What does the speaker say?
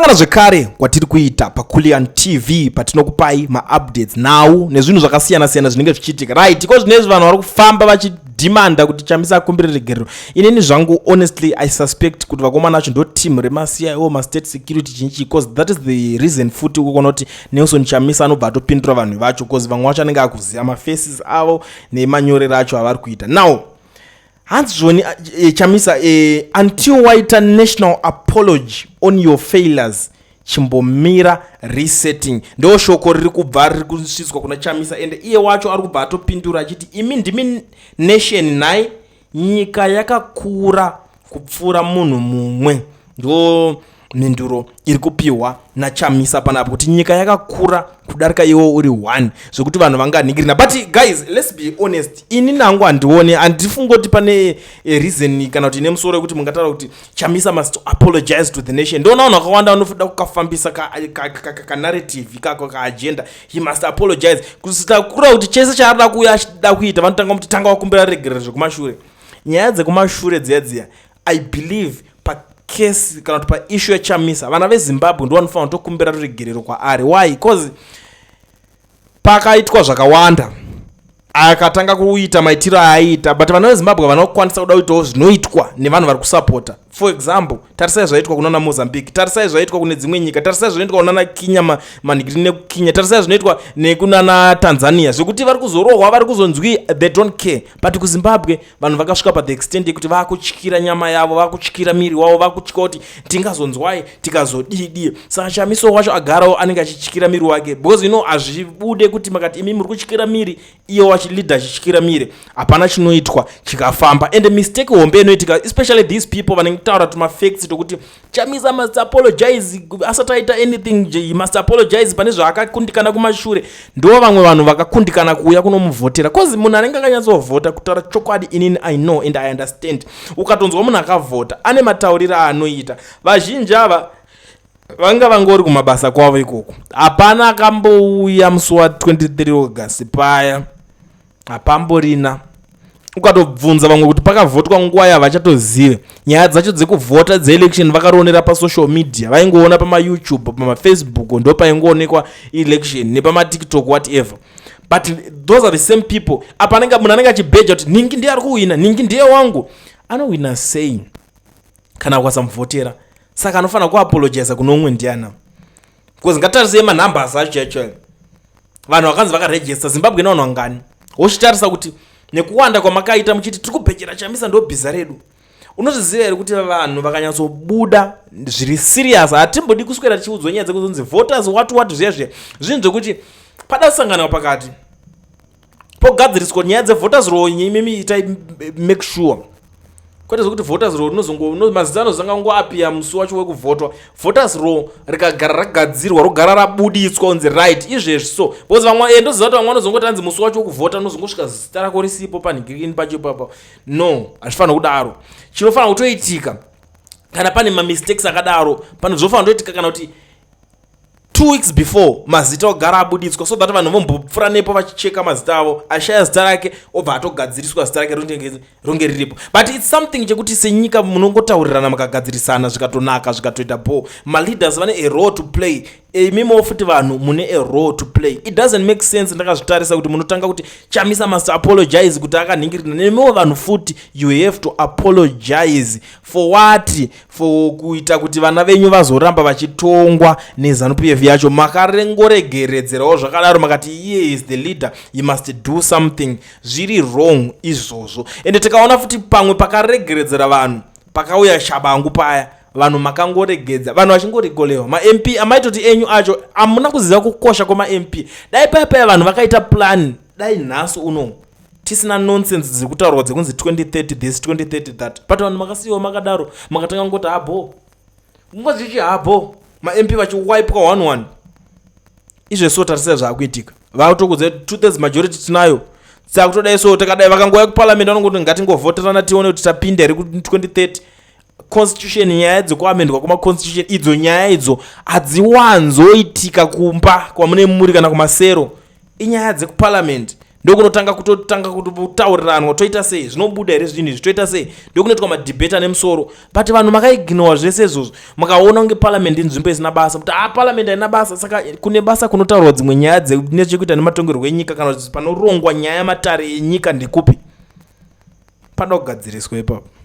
Kusangana zvekare kwatiri kuita paCulian TV patinokupai maupdates, nhau nezvinhu zvakasiyana-siyana zvinenge zvichiitika. Right, iko zvinezvi vanhu vari kufamba vachidhimanda kuti Chamisa akumbire regerero. Inini zvangu, honestly, I suspect kuti vakomana vacho ndo team remaCIO, mastate security, chinchi, because that is the reason futi ukuona kuti Nelson Chamisa anobva atopindura vanhu vacho, because vamwe vacho anenge akuziva mafaces avo nemanyorero acho avari kuita. Now hanzi zvoni Chamisa, until waita national apology on your failures, chimbomira resetting. Ndo shoko riri kubva, riri kusvitswa kuna Chamisa, ende iye wacho ari kubva atopindura achiti, "Imi ndimi nation nhai? Nyika yakakura kupfuura munhu mumwe." Ndo mhinduro iri kupiwa naChamisa panapo, kuti nyika yakakura kudarika iwo uri one, zvekuti vanhu vanganhingirina. But guys, let's be honest, ini nangu handioni, handifungi kuti pane reason kana kuti ine musoro wekuti mungataura kuti Chamisa must apologize to the nation. Ndoona vanhu vakawanda vanoda kukafambisa kanarrative kako, kaagenda, he must apologize, kusita kuti chese chaarida kuuya achida kuita, vanotanga muti tanga wakumbira regerero zvekumashure. Nyaya dzekumashure dziya dziya, I believe pacase kana kuti paissue yaChamisa, vana veZimbabwe ndo vanofanira kutokumbira ruregerero kwaari. Why? Because pakaitwa zvakawanda, akatanga kuita maitiro aaiita, but vana veZimbabwe havana kukwanisa kuda kuitawo zvinoitwa nevanhu vari kusapota. For example, tarisai zvaitwa kunana Mozambique, tarisai zvaitwa kune dzimwe nyika, tarisai zvinoitwa kunana Kenya, manhikiri nekuKenya, tarisai zvinoitwa nekunana Tanzania, zvekuti vari kuzorohwa, vari kuzonzwi, they don't care. But kuZimbabwe vanhu vakasvika pathe extent yekuti vakutyira nyama yavo, vakutyira miri wavo, vakutya kuti tingazonzwai, tikazodidi. Saka Chamiso wacho agarawo anenge achityira miri wake, because hazvibude kuti makati imi muri kutyira miri, iye wachileader achityira miri, hapana chinoitwa chikafamba. And mistake hombe inoitika, especially these people vanenge kutaura tumafacts tokuti Chamisa must apologize asati aita anything, he must apologize pane zvaakakundikana kumashure, ndo vamwe vanhu vakakundikana kuuya kunomuvhotera, cause munhu anenge akanyatsovhota, kutaura chokwadi, inini I know and I understand, ukatonzwa munhu akavhota ane matauriro aanoita. Vazhinji ava vanga vangori kumabasa kwavo ikoko, hapana akambouya musi wa23 August paya, hapamborina. Ukatobvunza vamwe kuti pakavhotwa nguva yavachatozive nyaya dzacho dzekuvhota dzeelection, vakarionera pasocial media, vaingoona pamaYouTube, pamaFacebook, ndo paingoonekwa election, nepamaTikTok, whatever. But those are the same people apa anenge munhu anenge achibheja kuti ningi ndiye ari kuwina, ningi ndiye wangu. Anowina sei kana ukasamuvhotera? Saka anofanira kuapologiza kuno umwe ndiana? Because ngatarisei manumbers acho acho, vanhu vakanzi vakaregister, Zimbabwe ina vanhu vangani? Wochitarisa kuti nekuwanda kwamakaita muchiti tiri kubhejera Chamisa, ndo bhiza redu. Unozviziva here kuti vanhu vakanyatsobuda zviri serious, hatimbodi kuswera tichiudzwa nyaya dzekuzonzi voters what what, zviya zviya, zvinhu zvekuti pada kusangana pakati pogadziriswa nyaya dzevoters roll. Imimi itai make sure, kwete zvekuti voters roll rinozongo mazita anozanga ngoapiya musi wacho wekuvhotwa. Voters roll rikagara ragadzirwa, rogara rabuditswa kunzi right, izvezvi so, because vamwe ndoziva kuti vamwe vanozongoti anzi musi wacho wekuvhota unozongosvika zita rako risipo panhikirini pacho ipapo. No, hazvifanira kudaro. Chinofanira kutoitika kana pane mamistakes akadaro, pane zvofanira kutoitika kana kuti 2 weeks before, mazita ogara abuditswa, so that vanhu vombopfuura nepo vachicheka mazita avo. Ashaya zita rake, obva atogadziriswa zita rake, ronge riripo. But it's something chekuti senyika munongotaurirana, mukagadzirisana, zvikatonaka, zvikatoita bo. Maleaders vane a role to play, imimowo futi vanhu mune a role to play. It doesn't make sense, ndakazvitarisa, kuti munotanga kuti Chamisa must apologize kuti akanhingirina. Nemiwo vanhu futi, you have to apologize for what? For kuita kuti vana venyu vazoramba vachitongwa neZANU PF yacho. Makarengoregeredzerawo zvakadaro, makati iye is the leader, he must do something. Zviri wrong izvozvo. Ende tikaona futi pamwe pakaregeredzera vanhu, pakauya Shabangu paya, vanhu makangoregedza, vanhu vachingoregolewa maMP amaitoti enyu acho. Hamuna kuziva kukosha kwemaMP. Dai paya paya vanhu vakaita plan, dai nhasi uno tisina nonsense dziri kutaurwa dzekunzi 2030 this, 2030 that. But vanhu makasiyiwa makadaro, makatanga ngoti habo, kungozichi habo, maMP vachiwaipwa 11. Izvezvo tarisai zvaakuitika, vakutokudza 2/3 majority tinayo, saka kutodai so takadai, vakangouya kuparliament vanongoti ngatingovhoterana tione kuti tapinda here ku2030 constitution. Nyaya dzekuamendwa kwemaconstitution idzo, nyaya idzo hadziwanzoitika kumba kwamune muri kana kumasero, inyaya dzekuparliament. Ndokunotanga kutotanga kutauriranwa, toita sei, zvinobuda here zvinhu izvi, toita sei. Ndokunoitwa madhibheti ane musoro. But vanhu makaignowa zvese izvozvo, makaona kunge parliament inzvimbo isina basa, kuti a parliament haina basa. Saka kune basa kunotaurwa dzimwe nyaya nechekuita nematongerwo enyika, kana kuti panorongwa nyaya yamatare enyika ndekupi? Pada kugadziriswa ipapo.